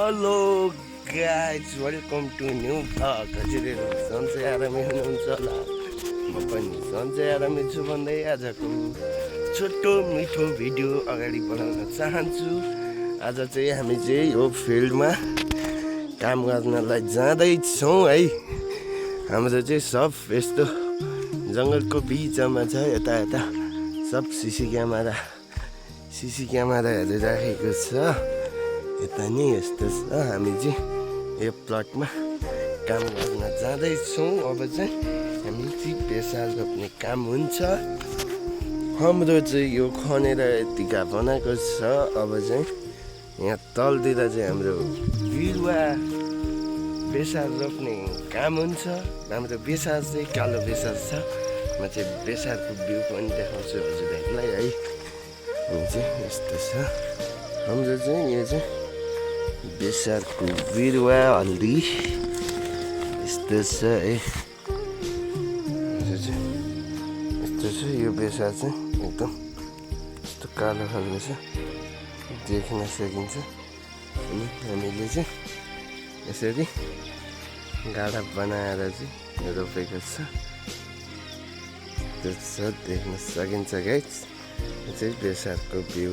Hello guys welcome to new vlog. हजुरहरू सन्चै आरामै हुनुहुन्छ होला। म पनि सन्चै आरामै छु भन्दै आजको छोटो मिठो भिडियो अगाडि बढाउन चाहन्छु। आज चाहिँ हामी चाहिँ यो फिल्डमा काम गर्नलाई जाँदैछौँ है। हाम्रो चाहिँ सब यस्तो जङ्गलको बिचमा छ। यता यता सब सिसी क्यामेराहरू राखेको छ। यता नि यस्तो छ। हामी चाहिँ यो प्लटमा काम गर्न जाँदैछौँ। अब चाहिँ हामी चाहिँ पेसा रोप्ने काम हुन्छ। हाम्रो चाहिँ यो खनेर यतिका बनाएको छ। अब चाहिँ यहाँ तलतिर चाहिँ हाम्रो बिरुवा बेसार रोप्ने काम हुन्छ। हाम्रो बेसार चाहिँ कालो बेसार छ। म चाहिँ बेसारको बिउ पनि देखाउँछु हजुरहरूलाई है। यो चाहिँ यस्तो छ। हाम्रो चाहिँ यो चाहिँ बेसारको बिरुवा हल्दी यस्तो छ है। यस्तो छ यो बेसार चाहिँ एकदम यस्तो कालो खालको छ, देख्न सकिन्छ। अनि हामीले चाहिँ यसरी गाडा बनाएर चाहिँ रोपेको छ। त्यो छ देख्न सकिन्छ गाइस। यो चाहिँ बेसारको बिउ।